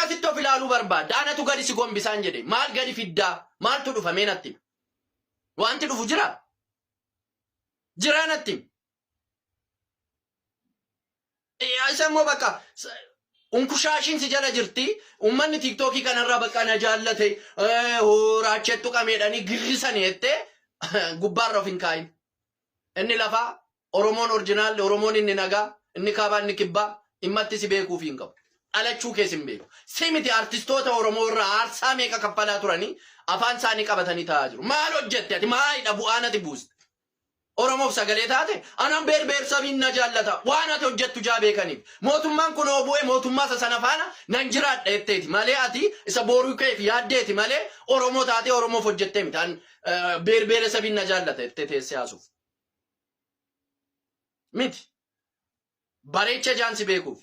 Akkasitti of ilaaluu barbaadda. Anatu gadi si gombisaan jedhe. Maal gadi fiddaa? Maaltu dhufa mee natti himi. Wanti dhufu jira? Jiraa natti himi. Isa immoo bakka unkushaashiin si jala jirti. Uummanni tiiktookii kanarraa bakka na jaallate horaachettu qameedhanii girrisanii jettee gubbaarra of hin kaa'in. Inni lafaa Oromoon orjinaalli Oromoon inni nagaa inni kaabaa inni kibbaa dhimmatti si beekuufii hin qabu. Dhalachuu kees hin beeku. Si miti artistoota Oromoo irraa aarsaa meeqa kaffalaa turanii afaan isaanii qabatanii taa'aa jiru. Maal hojjette ati maalidha bu'aan ati buuste? Oromoof sagalee taate anaan beer beer sabiin na jaallata waan ati hojjettu jaa beekaniif. Mootummaan kun hoo bu'e mootummaa isa sana faana nan jiraadha jetteeti malee ati isa booruu keef yaaddeeti malee Oromoo taatee Oromoof hojjettee miti. An beer beere sabiin na jaallata jettee teessee haasuuf. Miti. Bareecha jaan si beekuuf.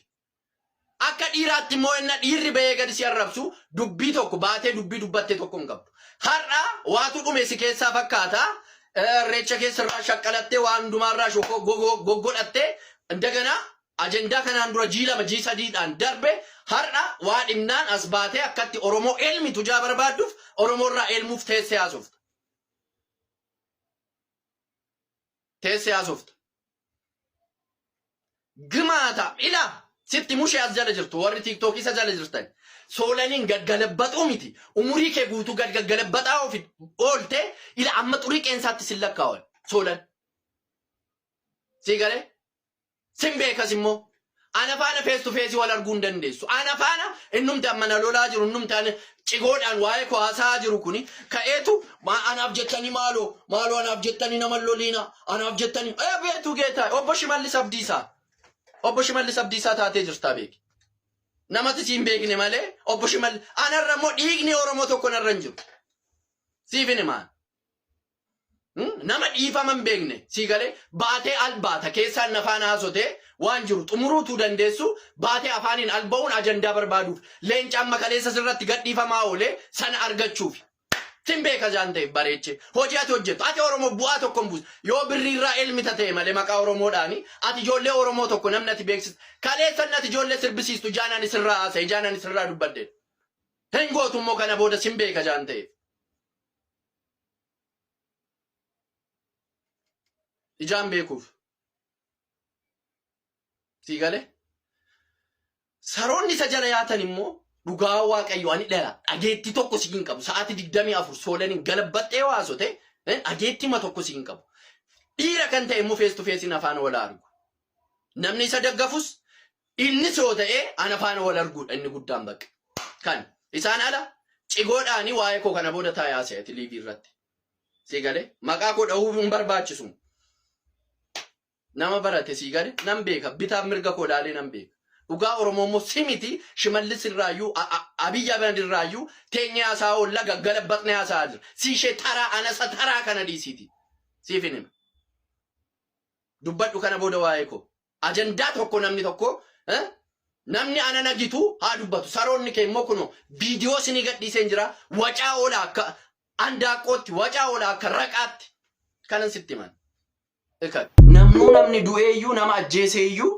Akka dhiiraatti immoo enna dhiirri bahee gadi si arrabsu dubbii tokko baatee dubbii dubbatte tokko hin qabdu. Har'a waatu dhume si keessaa fakkaata. Irreecha keessa irraa shaqqalattee waan hundumaarraa goggodhattee indagana ajendaa kanaan dura jii 2 jii 3dhaan darbe har'a waa dhimnaan as baatee akkatti Oromoo elmitu jaa barbaadduuf Oromoo irraa elmuuf teessee haasofta. Teessee haasofta. Gimaata ila sitti mushee as jala jirtu warri tiiktookii isa jala jirtan soolaniin gaggalabbaxuu miti umurii kee guutuu gad gaggalabbaxaa ofi oolte ila amma xurii qeensaatti sin lakkaawan soolan sii galee Sin beekas immoo. Ana faana face to face wal arguu hin dandeessu. Ana faana innumti amma na lolaa jiru innumti ana cigoodhaan waa'ee koo haasa'aa jiru kuni ka'eetu maa anaaf jettanii maaloo maaloo anaaf jettanii nama hin loliina anaaf jettanii ee beetu geetaa obbo Shimallis Abdiisaa obbo Shimallis Abdiisaa taatee jirtaa beeki. Namatti siin beekne malee obbo Shimallis anarra immoo dhiigni Oromoo tokko narra hin jiru. Siif hin himaan. Nama dhiifama hin beekne sii galee baatee albaata keessaan nafaan haasotee waan jiru xumuruutuu dandeessu baatee afaaniin alba'uun ajandaa barbaaduuf leenca amma kaleessa sirratti gadhiifamaa oolee sana argachuuf. Sin beeka jaan ta'eef bareechee hojii ati hojjettu ati Oromoo bu'aa tokko hin buusu yoo birriirraa elmita ta'e malee maqaa Oromoodhaani ati ijoollee Oromoo tokko namni ati beeksistu kaleessa ati ijoollee sirbisiistu jaan ani sirraa haasa'e jaan ani sirraa dubbadde hin gootu immoo kana booda sin beeka jaan ta'eef. Ijaan beekuuf. Sii galee? Saroonni isa jala yaatan immoo dhugaa waaqayyo ani dhala dhageettii tokko si hin qabu. Sa'aatii 24 soolaniin galabbaxxee waasote dhageettii ma tokko si hin qabu. Dhiira kan ta'e immoo face to face afaan wal argu. Namni isa daggafus innis yoo ta'e ana faana wal arguudha inni guddaan bakka. Kan isaan ala cigoodhaani waa'ee koo kana booda taa'ee haasa'e ati liivii irratti. Sii galee maqaa koo dhahuu hin barbaachisu. Nama barate sii gale nan beeka bitaaf mirga koo laalee nan beeka. Dhugaa Oromoo immoo si miti Shimallis irraayyuu Abiyyi Ahmed irraayyuu teenyee haasa'aa oolla gaggalabbaqnee haasa'aa jira. Si ishee taraa anasa taraa kana dhiisiiti. Siif hin hima. Dubbadhu kana booda waa'ee koo. Ajandaa tokko namni tokko eh, namni ana nagitu haa dubbatu. Saroonni kee immoo kunoo viidiyoo isinii gadhiiseen jira. Wacaa oola akka andaaqqootti, wacaa oola akka raqaatti. Kanan sitti himan. Ikan. Namnuu namni du'eeyyuu nama ajjeeseeyyuu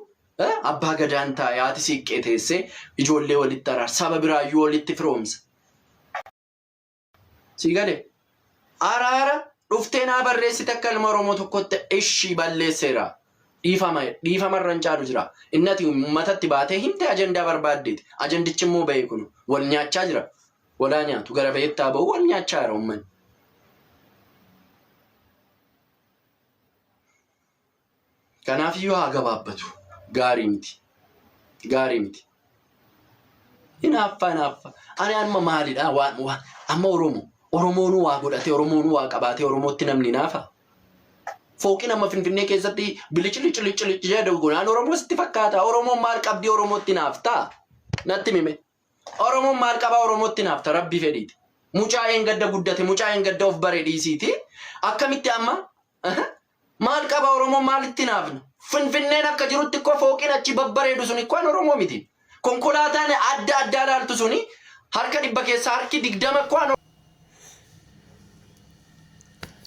eh, abbaa gadaan taa'e haati siiqqee teessee ijoollee walitti araarsa saba biraayyuu walitti firoomsa. Sii galee? Araara dhuftee naa barreessite akka ilma Oromoo tokkotti ishii balleesseera. Dhiifama dhiifama irra hin caalu jira. Inni ati uummatatti baatee himte ajandaa barbaaddeeti. Ajandichi immoo bahee kun wal nyaachaa jira. Walaa nyaatu gara bahetti haa bahu wal nyaachaa jira uummanni. Kanaafiyyuu haa gabaabbatu. Gaarii miti. Gaarii miti. Hinaaffaa hinaaffaa. Ani amma maalidha? Waan waan amma Oromoo. Oromoonuu waa godhatee Oromoonuu waa qabaatee Oromootti namni hinaafa. Fooqiin amma Finfinnee keessatti bilicilic jedhu kun an Oromoo sitti fakkaata. Oromoon maal qabdii Oromootti hinaaftaa? Natti mime. Oromoon maal qabaa Oromootti hinaafta rabbi fedhiiti. Mucaa eengadda guddate mucaa eengadda of bare dhiisiiti. Akkamitti amma Maal qaba Oromoon maalitti hinaafna? Finfinneen akka jirutti ikkoo fooqiin achi babbareedu sun ikkoo an Oromoo miti. Konkolaataan adda addaa laaltu suni harka dhibba keessaa harki 20 ikkoo an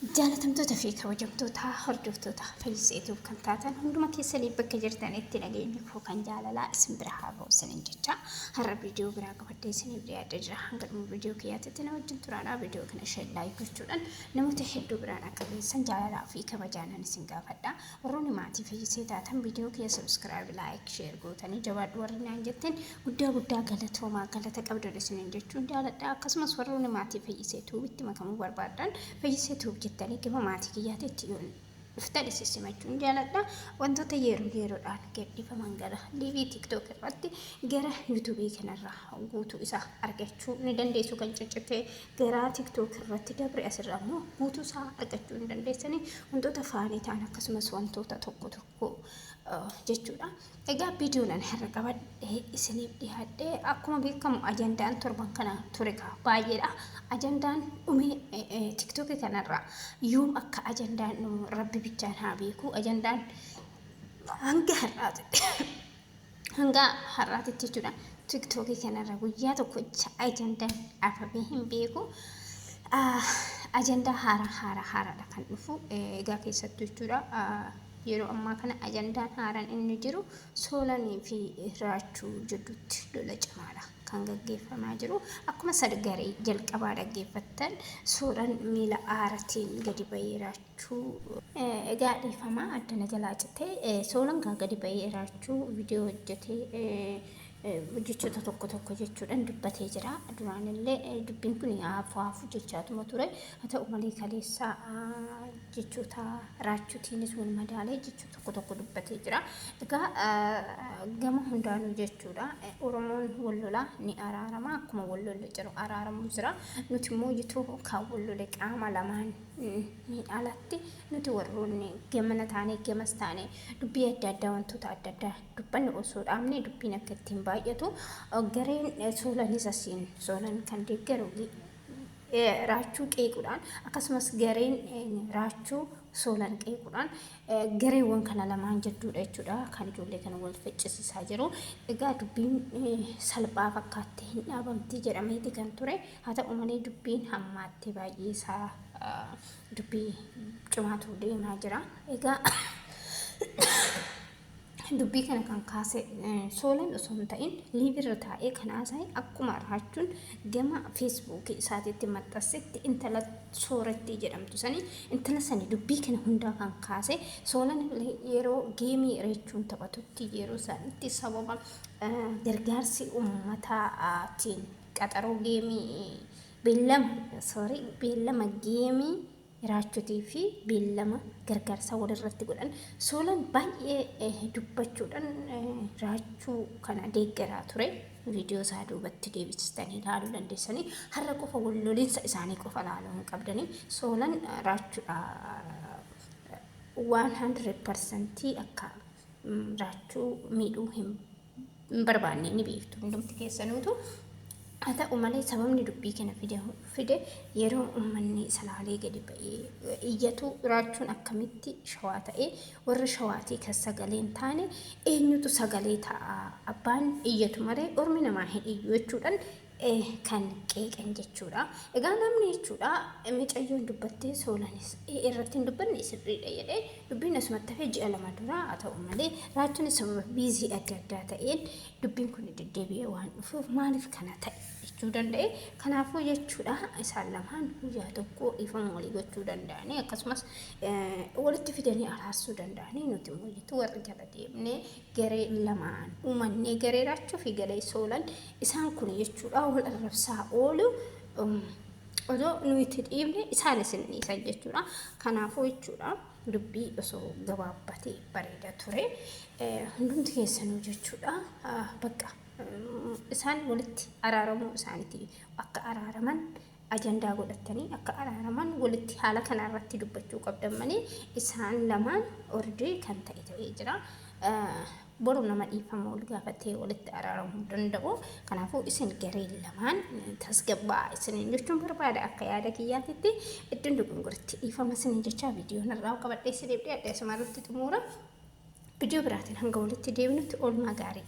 Jaalatamtoota fi kabajamtoota hordoftoota Fayyisee Tube kan taatan hunduma keessanii bakka jirtanitti nageenyi koo kan jaalalaa isin bira haa ga'u isiniin jecha har'a viidiyoo biraa qabadhee isiniif dhiyaadhee jira. Hanga dhuma viidiyoo kiyyaatitti na wajjin turaadhaa. Viidiyoo kana share like gochuudhaan namoota hedduu biraan akka geessan jaalalaa fi kabajaanan isin gaafadha. Warroonni maatii Fayyisee taatan viidiyoo kiyya subscribe like share gootanii jabaadhu warri naan jettan Guddaa guddaa galatoomaa galata qabdan isiniin jechuun jaaladha. Akkasumas warroonni maatii Fayyisee Tuubitti makamuu barbaaddan Fayyisee Tuub jettanii gama maatii kiyyaatitti yoo dhuftan isin simachuun jaaladha. Wantoota yeroo yeroodhaan gadhiifaman gara liivii TikTok irratti gara yuutuubii kanarraa guutuu isaa argachuu ni dandeessu. Kan ciccitee gara TikTok irratti dabre asirraa immoo guutuu isaa argachuu ni dandeessanii wantoota faanii ta'an akkasumas wantoota tokko tokko jechuudha. Egaa viidiyoon ani har'a qabadhee isiniif dhiyaadhe akkuma beekamu ajandaan torban kana ture kaa baay'eedha. Ajandaan dhumee tiktookii kanarra yoom akka ajandaan dhumu rabbi bichaan haa beeku. Ajandaan hanga har'aati hanga har'aatitti jechuudha. Tiktookii kanarra guyyaa tokkocha ajandaan afamee hin beeku. Ajandaa haaraa haaraa haaraadha kan dhufu egaa keessattuu jechuudha. Yeroo ammaa kana ajandaan haaraan inni jiru Soolanii fi Raachuu jidduutti lola cimaadha kan gaggeeffamaa jiru. Akkuma garee jalqabaa dhaggeeffattan Soolan miila aaratiin gadi bahee Raachuu egaa dhiifama addana jalaa cite Soolan gaa gadi bahee Raachuu viidiyoo hojjetee jechoota tokko tokko jechuudhaan dubbatee jira. Duraanillee dubbiin kun hafu hafu jechaatuma ture. Haa ta'u malee kaleessa jechoota Raachutiinis wal madaalee jechoota tokko tokko dubbatee jira. Egaa gama hundaanuu jechuudha. Oromoon wal lolaa ni araarama. Akkuma wal lolle jiru araaramu jira. Nuti immoo yituu kan wal lole qaama lamaan niin alatti nuti warroonni gamana taanee gamas taanee dubbii adda addaa wantoota adda addaa dubbanni osoo dhaabne dubbiin akka ittiin baay'atu gareen soolanis asiin soolan kan deeggaru raachuu qeequudhaan akkasumas gareen raachuu soolan qeequudhaan gareewwan kana lamaan jidduudha jechuudha kan ijoollee kana wal ficcisiisaa jiru. Egaa dubbiin salphaa fakkaattee hin dhaabamti jedhameeti kan ture. Haa ta'u malee dubbiin hammaattee baay'ee isaa dubbii cimaatu deemaa jira. Egaa dubbii kana kan kaase Soolan osoo hin ta'in liivirra taa'ee kan haasa'e akkuma Raachuun gama feesbuukii isaatiitti maxxansetti intala Soorettii jedhamtu sanii intala sani dubbii kana hundaa kan kaase Soolan yeroo geemii Reechuun taphatutti yeroo sanitti sababa gargaarsi ummataatiin qaxaroo geemii beellama sorry beellama geemii Raachutii fi beellama gargaarsaa walirratti godhan Soolan baay'ee dubbachuudhaan Raachuu kana deeggaraa ture. Viidiyoo isaa duubatti deebistanii ilaaluu dandeessanii. Har'a qofa wal lolinsa isaanii qofa ilaaluu hin qabdanii. Soolan Raachuudha 100% akka Raachuu miidhuu hin barbaanne ni beektu hundumti keessanuutu. Haa ta'u malee sababni dubbii kana fide yeroo uummanni Salaalee gadi ba'ee iyyatu Raachuun akkamitti Shawaa ta'ee warra Shawaatii kan sagalee hin taane eenyutu sagalee ta'a abbaan iyyatu malee ormi namaa hin iyyu jechuudhaan kan qeeqan jechuudha. Egaa namni jechuudha micayyoon dubbattee soolanis irratti hin dubbanne sirriidha jedhee dubbiin asumatti hafee ji'a 2 dura haa ta'u malee Raachuunis sababa biizii adda addaa ta'een dubbiin kun deddeebi'ee waan dhufuuf maaliif kana ta'e jechuu danda'e. Kanaafuu jechuudha isaan lamaan guyyaa tokko dhiifama walii gochuu danda'anii akkasumas walitti fidanii araarsuu danda'anii nuti immoo jettu warri jala deemnee garee lamaan uumannee garee Raachuu fi garee Soolan isaan kun jechuudha wal arrabsaa oolu. Odoo nuyi itti dhiibne isaan isin dhiisan jechuudha. Kanaafuu jechuudha dubbii osoo gabaabbatee bareeda ture. Hundumti keessanuu jechuudha bakka isaan walitti araaramuu isaaniiti akka araaraman ajandaa godhatanii akka araaraman walitti haala kana irratti dubbachuu qabdan malee isaan lamaan ordii kan ta'e ta'ee jira. Boru nama dhiifama wal gaafatee walitti araaramuu danda'u. Kanaafuu isin gareen lamaan tasgabbaa'aa isiniin jechuun barbaada akka yaada kiyyaatitti iddoon dogongoritti dhiifama isiniin jechaa viidiyoon irraa qabadhee isiniif dhiyaadhe asuma irratti xumura. Viidiyoo biraatiin hanga walitti deebinutti oolmaa gaarii.